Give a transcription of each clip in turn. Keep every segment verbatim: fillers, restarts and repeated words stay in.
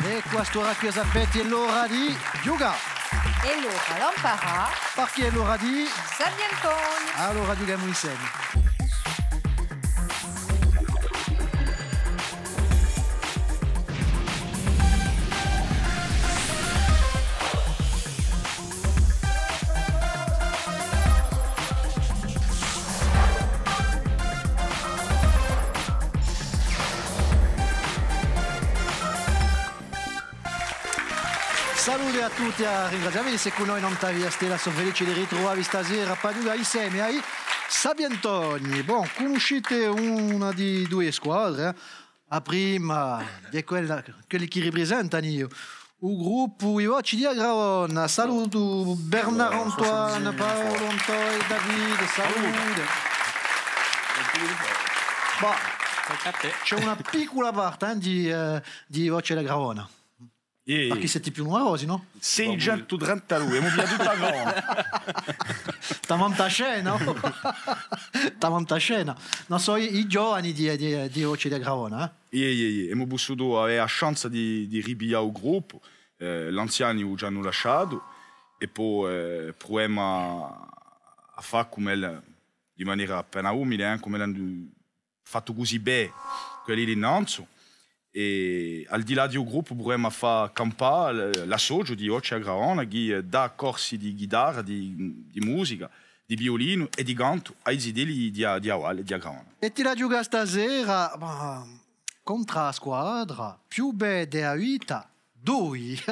È quist'ora chì sapete hè l'ora di ghjucà. Hè l'ora d'amparà. Perchè hè l'ora di Sapientoni. Allora ghjuchemu inseme. Salute à tutti, à ringrazià vi d'esse cù noi nant'à Via Stella, sò felice di ritruvà vi stasera pà ghjucà inseme à i Sapientoni. Bon, cunniscite una di duie squadre, eh? A prima, hè quella, quelli chì ripresentanu u gruppu I Voci di a Gravona. Salutu Bernard Antoine, Paolo Antoine, David, salute. Bon, ci hè una piccula parte, eh, di, eh, di I Voci di a Gravona. Iè. Perchè site più numerosi, nò? Seicentu trentadui, emu pigliatu tutta a Gravona. Tamanta scena, oh. Tamanta scena. Nò, sò i, i giovani di, di, di I Voci di a Gravona, eh? Iè, iè, iè. Emu pussutu avè a chance di, di ripiglià u gruppu, eh, l'anziani u ci anu lasciatu, è po, eh, pruvemu à, à fà cum'è, di manera appena umile, eh, cum'è l'anu fattu cusì bè quelli d'innanzu. È al di là di u gruppu, pruvemu à fà campà l-, l'associu di Voci di a Gravona, chì, eh, dà corsi di ghitarra, di, di musica, di viulinu è di cantu à i zitelli di a, di a valle, di a Gravona. È ti la ghjochi stasera, ma, contr'à a squadra più bè di a vita, dui.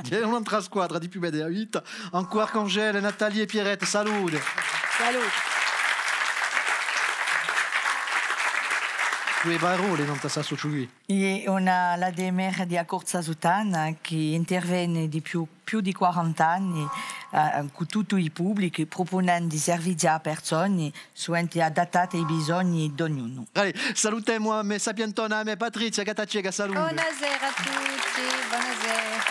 Hè un'antra squadra di più bè di a vita, ancu Arcangèle, Nathalie è Pierrette, salute. Salute. Duie parolle nant'à st'associu quì. Hè una, la demeure di a Corsa Suttana chì intervene di più, più di quarant'anni, eh, cù tutti i publichi, prupunendu servizi à persone, suvente adattati à i bisogni d'ognunu. Allez, salutemu a me sapientona, a me Patrizia Gattaceca, salute. Bonasera à tutti, bonasera.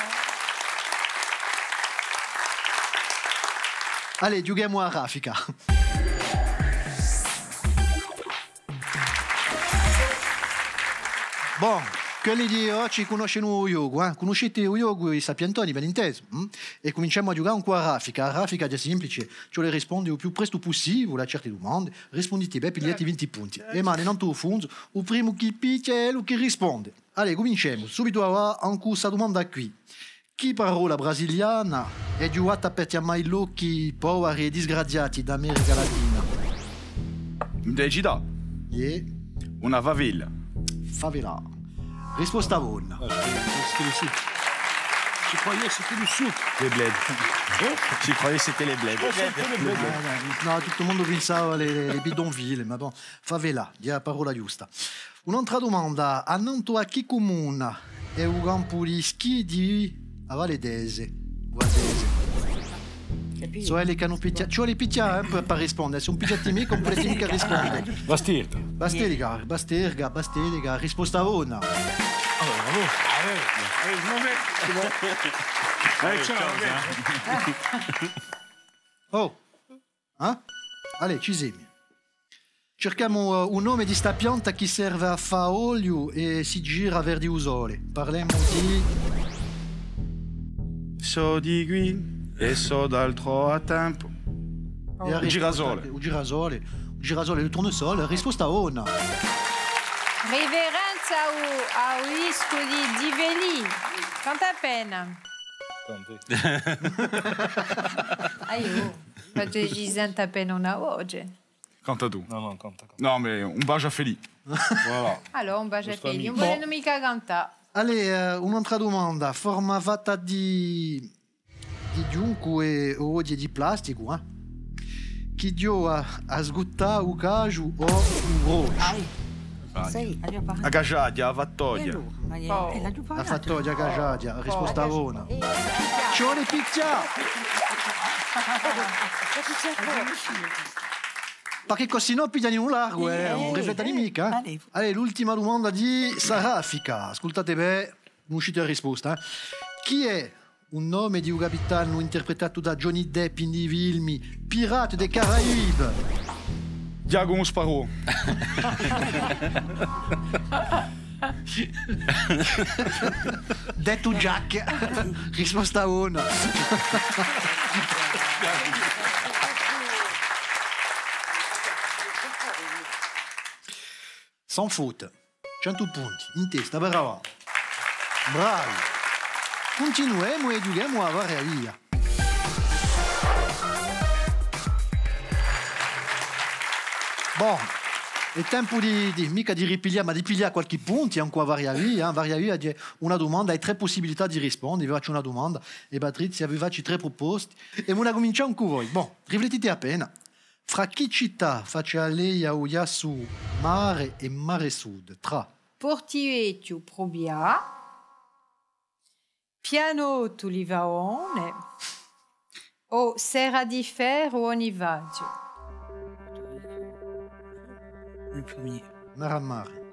Allez, ghjuchemu à raffica. Bon, quelli di oghje cunnoscenu u ghjocu, eh? Cunniscite u ghjocu, i sapientoni, ben intesu, hm? È cuminciemu à ghjucà cù a raffica. A raffica hè simplice, ci vole à risponde u più prestu pussibule à certe dumande. Rispundite bè, pigliate vinti punti. È mane nantu à u fungu, u primu chì pichja hè ellu chì risponde. Allez, cuminciemu subitu avà cù sta dumanda quì. Chì parolla brasiliana hè ghjuvata per chjamà i lochi poveri è disgraziati d'America Latina? Ind'è a cità? Iè. Una favela. Favela. Risposta bona. Ah, c'était, c'était le sud. Je croyais que c'était le sud. Les bleds. Hein? Je croyais que c'était les bleds. Ah, c'était les bleds. Ah, nò, nò, tuttu u mondu pinsava à les, les, les bidonvilles, ma bon, favela, hè a parolla ghjusta. Un'antra dumanda, annantu à chì cumuna hè u campu di schì di a Valle d'Ese? Valle d'Ese. Capito? Sò elli chì anu pichjà-, ci vole à pichjà, eh, per, per risponde. S'è ùn pichjate micca, ùn pudete micca risponde. Bastelica. Bastelica, Bastelica, Bastelica, risposta bona. Allora, bravo. Allez, je m'en vais. C'est bon. Allez, ciao, ciao, hein. Oh. Eh? Allez, ci semu. Circhemu, eh, u nome di sta pianta chì serve à fà oliu è si gira versu u sole. Parlemu di... Sò di quì è sò d'altrò à tempu. U girasole. U girasole. U girasole, u tournesol, risposta bona. Riferenza à u, à u discu di Di Felì. Canta appena. Aiò. Faceci sente appena una voce. Canta tù. Nò, nò, canta, canta. Nò, ma un basgiu à Felì. Voilà. Allora, un basgiu à Felì. Ùn volenu micca cantà. Allez, eh, un'antra dumanda. Forma fatta di, di ghjuncu è oghje di plasticu, eh? Chì ghjova à, à sguttà u casgiu o u brocciu? Sì. A casgiaghja, a fattoghja. A fattoghja, a casgiaghja, risposta bona. Ci vole à pichjà! Perchè cusì ùn piglianu in u largu, eh, ùn riflettenu micca, eh. Allez, l'ultima dumanda di sta raffica. Ascultate bè, ùn ci hè risposta, eh. Chì hè u nome di u capitanu interpretatu da Johnny Depp in i filmi Pirates des Caraïbes? Ghjacumu Sparrow. Dettu Giacca. Risposta bona. Sans faute. Centu punti, in testa, brava. Bravi. Cuntinuemu è ghjuchemu à Varia Via. Bon, hè tempu di, di, micca di ripiglià, ma di piglià qualchì punti ancu à Varia Via, eh. Varia Via hè una dumanda, hai trè pussibilità di risponde, vi facciu una dumanda, è Patrizia vi facciu trè pruposte, è avemu da cumincià ancu voi. Bon, riflettite appena. Fra chì cità face a leia u ghjassu Mare è Mare Sud? Trà. Portivechju Pruprià, Pianottu Livarone o Serra di Ferru Bunifaziu? Le premier. Mare à mare.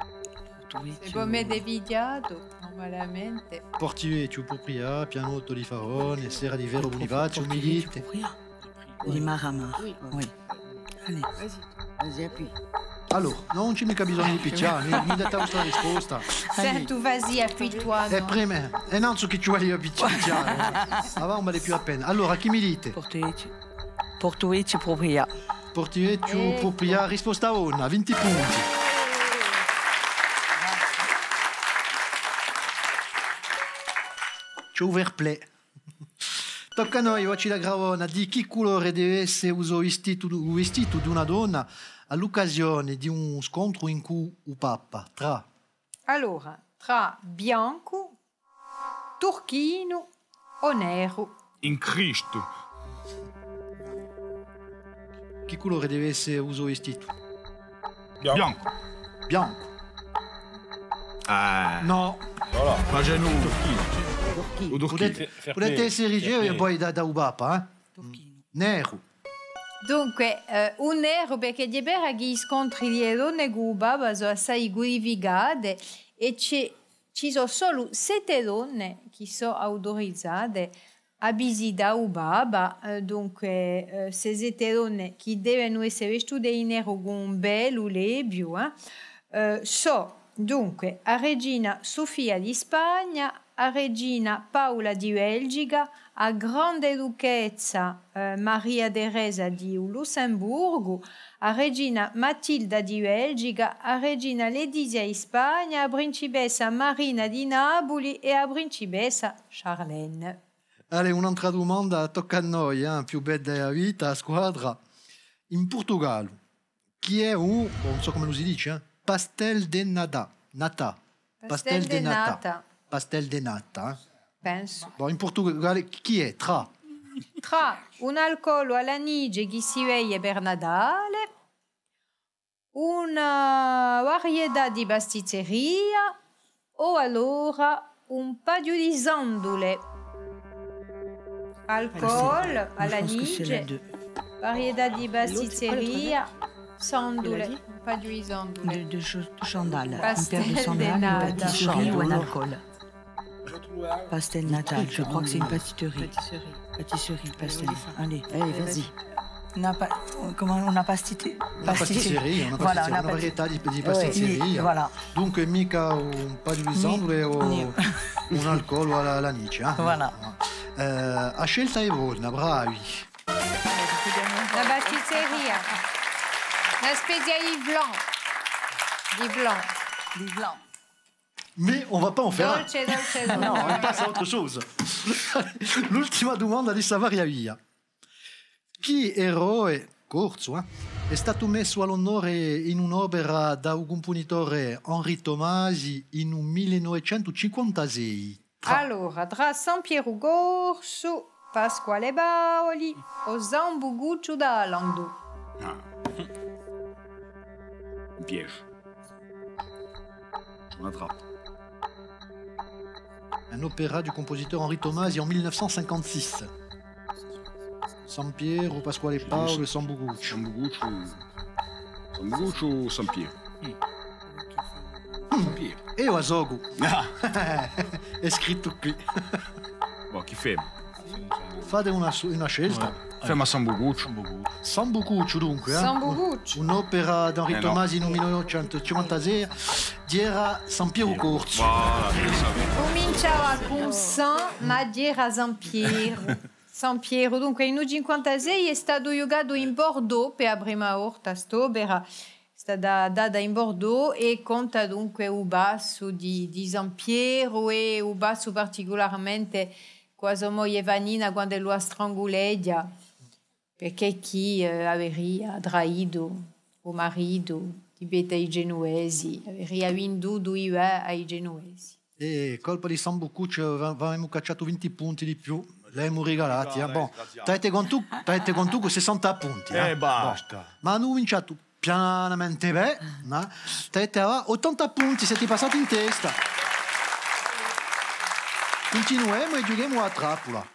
È voi m'avete pigliatu, malamente. Portivechju Pruprià, Pianottu Livarone, Serra di Ferru Bunifaziu, mi dite. Di mare à mare. Oui. Allez. Vas-y, appuie. Allora, ùn ci hè micca bisognu di piccià, mi, mi date a vostra risposta. Senti, vas-y, appuie-toi, è prima, è nanzu chì ci vole à piccià, eh. Avà ùn vale più a pena. Allora, chì mi dite? Portivechju. Portivechju Pruprià. Portivechju Pruprià, risposta bona, vinti punti. Ci hè u fair play. Tocca à noi, Voci da Gravona, dì chì culore deve esse u so vistitu, u vistitu d'una donna à l'occasione di un scontru incù u Papa, trà. Allora, trà biancu, turchinu o neru. In Cristu. Chì culore deve esse u so vistitu? Biancu. Biancu. Ah. Nò. Voilà. Ma ci hè u turchinu, sì. U turchinu. Pudete, pudete esse ricevuti poi da, da u Papa, eh? Turchinu. Neru. Dunque, eh, u neru, perchè hè vera chì i scontri di e donne cù u Papa sò assai cudificati è ci, ci sò solu sette donne chì sò auturizate à visità u Papa, eh, dunque, eh, ste sette donne chì devenu esse vestute in neru cù un bellu lepiu, eh, eh, sò, dunque, a regina Sofia di Spagna, a regina Paula di Belgica, a grande duchessa, eh, Maria Teresa di u Lussemburgu, a regina Matilda di Belgica, a regina Letizia di Spagna, a principessa Marina di Napuli è a principessa Charlène. Allez, un'altra dumanda tocca à noi, eh, più bedda hè a vita, a squadra. In Purtugallu, chì hè u, bon, ùn sò cumu si dice, eh? Pastel de nata. Nata. Pastel de nata. Pastel de nata, eh? Pensu. Bon, in Purtugallu, chì hè? Trà. Trà un alcolu à l'anice chì si beie per Natale, una varietà di pasticceria o allora un paghju di sandule. Alcolu, à l'anice, varietà di pasticceria, sandule, un paghju di sandule. De, de cho-, sandales. Une paire de sandales, une pâtisserie ou un alcool. Pastel Natal, je crois que c'est une pâtisserie. Pâtisserie. Pâtisserie, pastel. Allez. Allez, vas-y. Una pa-, comment, una pastite-, una pasticceria, una pasticceria, una varietà di, di pasticceria. Voilà. Dunque, micca un paghju di sandule o un alcolu à l'anice, eh? Voilà. Eh, a scelta hè bona, bravi. Una pasticceria. Una spezia di flan. Di flan. Di flan. Mais on va pas en faire un. Dolce, dolce, dolce. Non, on passe à autre chose. L'ultima dumanda di sta Varia Via. Chì eroe corsu, eh, hè statu messu à l'onore in un'opera da u cumpunitore Henri Tomasi in u mille novecentu cinquantasei? Trà. Allora, trà Sampieru Corsu, Pasquale Paoli o Sambucucciu d'Alandu. Ah. Mi piace. Je m'attrape. Un opéra du compositeur Henri Tomasi en mille neuf cent cinquante-six. Sampieru, Pasquale Paoli, Sambucucciu. Sambucucciu. Sambucucciu o Sampieru? Sampieru. Eiu a socu. Ah. Hè scrittu quì. Bon, chì femu? Fate una su-, una scelta. Ouais. Femu à Sambucucciu. Sambucucciu, dunque, eh? Sambucucciu. Un-, un'opera d'Henri Tomasi in u mille novecentu cinquantasei, ghjera Sampieru Corsu. Voilà, je le savais. Cuminciava cun San, ma ghjera Sampieru. Sampieru, dunque, in u cinquantasei hè statu ghjucatu in Bordeaux per a prima volta st'opera. Hè stata data in Bordeaux è conta dunque u passu di, di Sampieru è u passu particularmente cù a so moglie Vanina quand'ellu a stranguleghja, perchè chì, eh, averia traitu u maritu di pettu à i Genuvesi, averia vindutu i bè à i Genuvesi. È colpa di Sambucucciu, v-, v'avemu cacciatu vinti punti di più, l'avemu rigalati, eh. Bon, t'avete contu, t'avete contu cù sessanta punti, eh. Eh, basta. Bon. Ma anu cuminciatu pianamente bè, eh. T'avete avà ottanta punti, site passati in testa. Cuntinuemu è ghjuchemu à a trappula.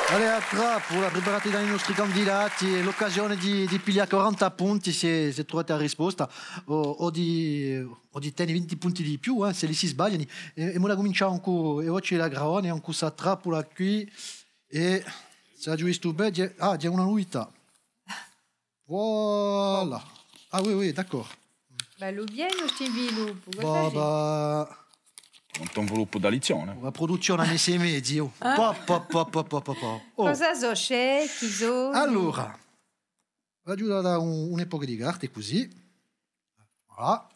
Allez, a trappula, preparata da i nostri candidati, hè l'occasione di, di piglià quaranta punti s'è, s'è truvate a risposta, o, o di, o di tene vinti punti di più, eh, s'elli si sbaglianu. È, è emu da cumincià cù e voce di la Gravona, cù sta trappula quì, è s'aghju vistu bè, ghjè, ah, ghjè una nuvità. Voilà. Ah oui, oui, d'accord. Bellu pienu stu inviluppu, cosa ci hè? Bah, bah. Un inviluppu da lizzione. Una pruduzzione à mesi è mesi, oh. Ah. Pa, pa, pa. Oh. Cosa sò, chì sò? Allora, v'aghju da dà un, un pocu di carte cusì. Voilà.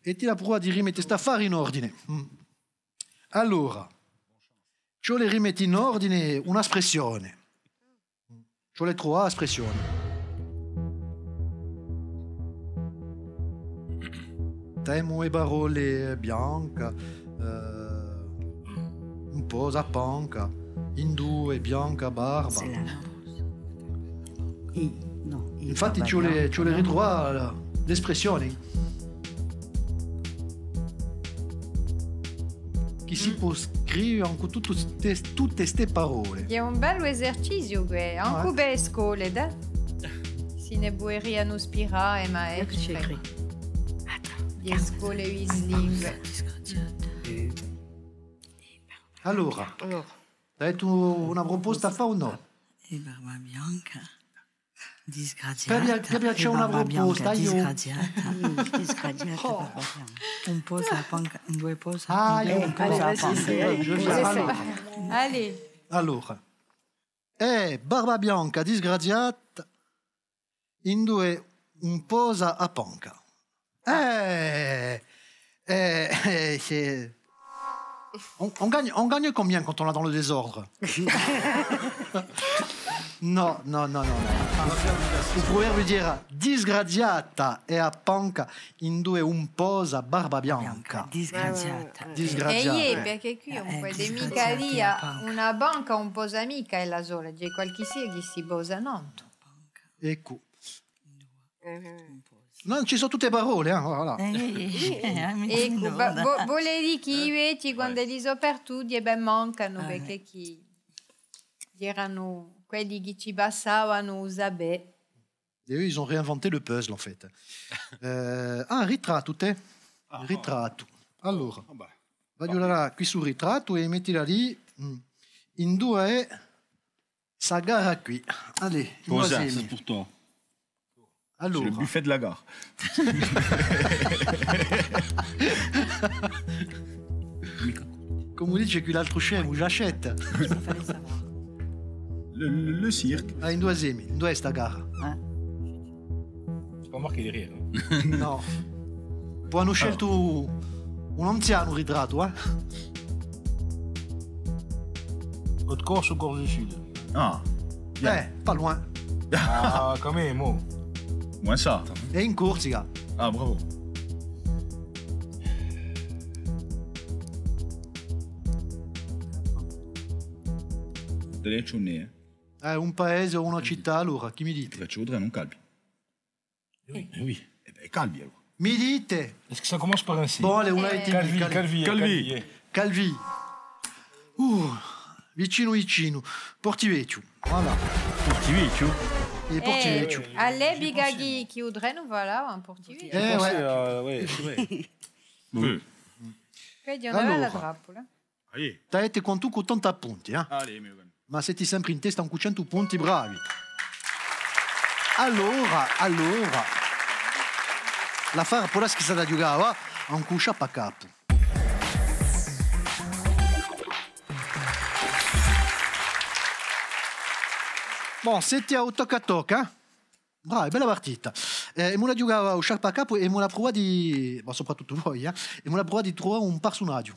È ti la prova di rimette st'affare in ordine. Mm. Allora, ci vole rimette in ordine una spressione. Ci vole truvà a spressione. T'emu e parolle bianca, eh, un posa panca, indù è bianca barba. Infatti ci vole, ci vole ritruvà l'espressione chì si pò scrive ancu tutte ste, tutte ste parolle. Hè un bellu eserciziu, què, ancu per e scole, dà. Si ne puderianu ispirà e maestre di e scole bislingue. Allora, avete una pruposta à fà o nò? È barba bianca. Disgraziata. Chì abbia, chì abbia una pruposta, eiu. Disgraziata. Disgraziata, barba bianca. Un posa panca, un due posa, ah, un posa panca. Allez. Allora. Eh, barba bianca, disgraziata, indù un posa à panca. Eh, eh, eh, c'est, on, on gagne, on gagne combien quand on l'a dans le désordre ? Non, non, non, non, non. U pruverbiu era disgraziata hè à panca indù un posa barba bianca. Disgraziata. Disgraziata. È iè, perchè quì ùn pò micca dì una panca ùn posa micca ella sola, ci hè qualchissia chì si posa nantu. Eccu. Non ci sò tutte e parolle, eh, voilà. Eccu, vo-, vole dì chì i vechji, quand'elli sò partuti, è bè, mancanu, perchè chì eranu quelli chì ci passavanu u sapè. Et eux, ils ont réinventé le puzzle, en fait. Euh, ah, ritrattu, tè. Ritrattu. Allora, vogliu dà quì stu ritrattu è mettila lì. Mm. Indù hè sta gara quì. Allez, indù semu? Allora. C'est le buffet de la gare. Cumu dice quill'altru scemu, j'achète. Le, le, le cirque. Ah, indù semu, indù hè sta gara? C'est pas marqué derrière, hein. Nò. Poi anu sceltu un anzianu ritrattu, eh? Haute-Corse ou Corse du Sud? Ah, bien. Eh, pas loin. Ah, quand même, oh. Moins ça. Hè in Corsica. Ah, bravo. Delle ciunne, eh. Eh, un paese o una cità, allora, chì mi dite? Perchè u trenu ùn calpia. Eh oui. Eh bè, calpia, allora. Mi dite? Est-ce que ça commence par un C? Bon, allez, on l'a été. Calvi, Calvi, Calvi. Calvi. Uh, vicinu, vicinu. Portivechju. Voilà. Portivechju? È Portivechju. À l'epica chì, chì u trenu falava in Portivechju. Eh, ouais. Quindi ùn avia a trappula. Allora. T'avete quantunque ottanta punti, eh? Ma seti sempre in testa cù centu punti, bravi. Allora, allora, l'affare pò dà schissata à ghjucà, và, à un sciappacapu. Bon, seti à u tocca à tocca, eh? Bravi, bella partita. Eh, emu da ghjucà à u sciappacapu è emu da pruvà di, ma soprattuttu voi, eh, emu da pruvà di truvà un parsunaghju.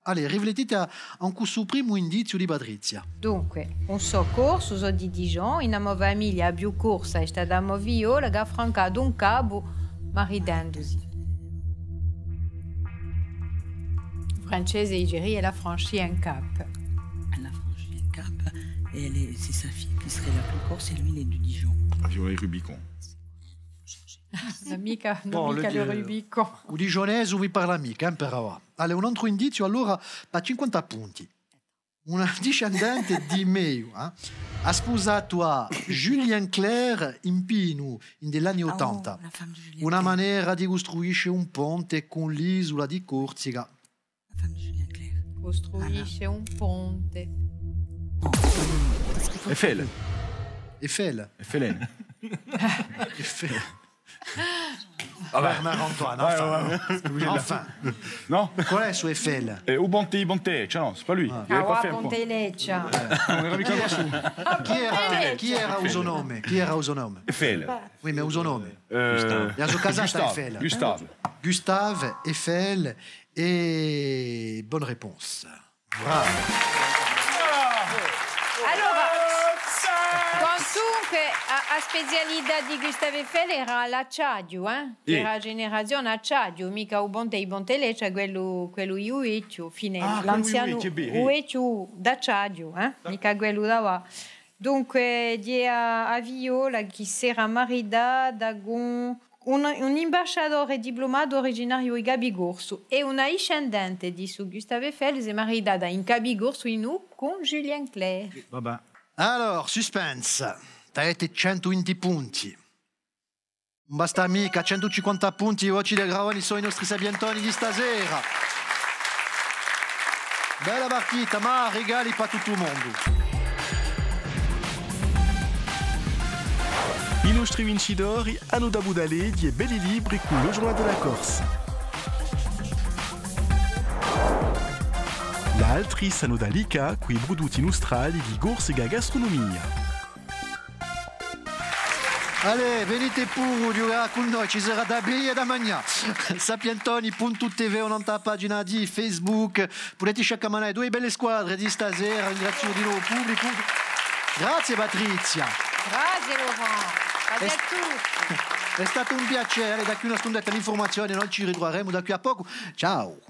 Allez, riflettite à, à cussu primu indiziu di Patrizia. Dunque, ùn sò corsu, sò di Dijon, in a mo famiglia a più corsa hè stata a mo figliola, chì hà francatu un capu maridendusi. In francese diceria elle a franchi un cap. Elle a franchi un cap, et elle est, c'est sa fille qui serait la plus corse, et lui, il est de Dijon. Ah, il est Rubicon. Ùn hè micca, ùn hè micca u Rubicon. U digiunese ùn mi parla micca, eh, per avà. Allez, un antru indiziu, allora, pà cinquanta punti. Una discendente di Meyu, eh, hà spusatu à Julien Clerc in Pinu, in l'anni ottanta. Una manera di custruisce un ponte cù l'isula di Corsica. La femme de Julien Clerc. Custruisce un ponte. Eiffel. Eiffel. Eiffel. Eiffel. Bernard Antoine, enfin. Enfin. Non ? Qual hè stu Eiffel ? Eh, u ponte, u ponte, cioè, non, c'est pas lui. Ah, u ponte Leccia. Chì era, chì era u so nome ? Chì era u so nome ? Eiffel. Oui, mais u so nome ? Eh, è a so casata Eiffel. Gustave. Gustave Eiffel. Et bonne réponse. Bravo. Allora, quantunque, a, a specialità di Gustave Eiffel era l'acciaghju, eh ? Era a generazione acciaghju, micca u ponte, u ponte Leccia, quellu, quellu di u vechju, fine, l'anzianu, u vechju d'acciaghju, eh ? Micca quellu d'avà. Dunque, hè a, a figliola chì s'era maritata cù un, un ambasciatore diplumatu originariu di Capicorsu è una discendente di stu Gustave Eiffel s'hè maritata in Capicorsu in u cù Julien Clerc. Vabbè. Alors, suspense. T'avete centu vinti punti. Ùn basta micca, centu cinquanta punti, i Voci di a Gravona sò i nostri sapientoni di sta sera. Bella partita, ma rigali pà tuttu u mondu. I nostri vincitori anu da pudè leghje belli libri cù Le Journal de la Corse. L'altri s'anu da liccà cù i prudutti nustrali di Corsica Gastronomia. Allez, venite puru ghjucà cù noi, ci sarà da beie è da magnà. Sapientoni puntu T V o nant'à a pagina di Facebook. Pudete sciaccamanà e duie belle squadre di sta sera, ringraziu di novu u publicu. Grazie Patrizia. Grazie Laurent. Grazie à tutti. Hè statu un piacè, da quì à una stundetta l'infurmazione, noi ci ritruveremu da quì à pocu. Ciao.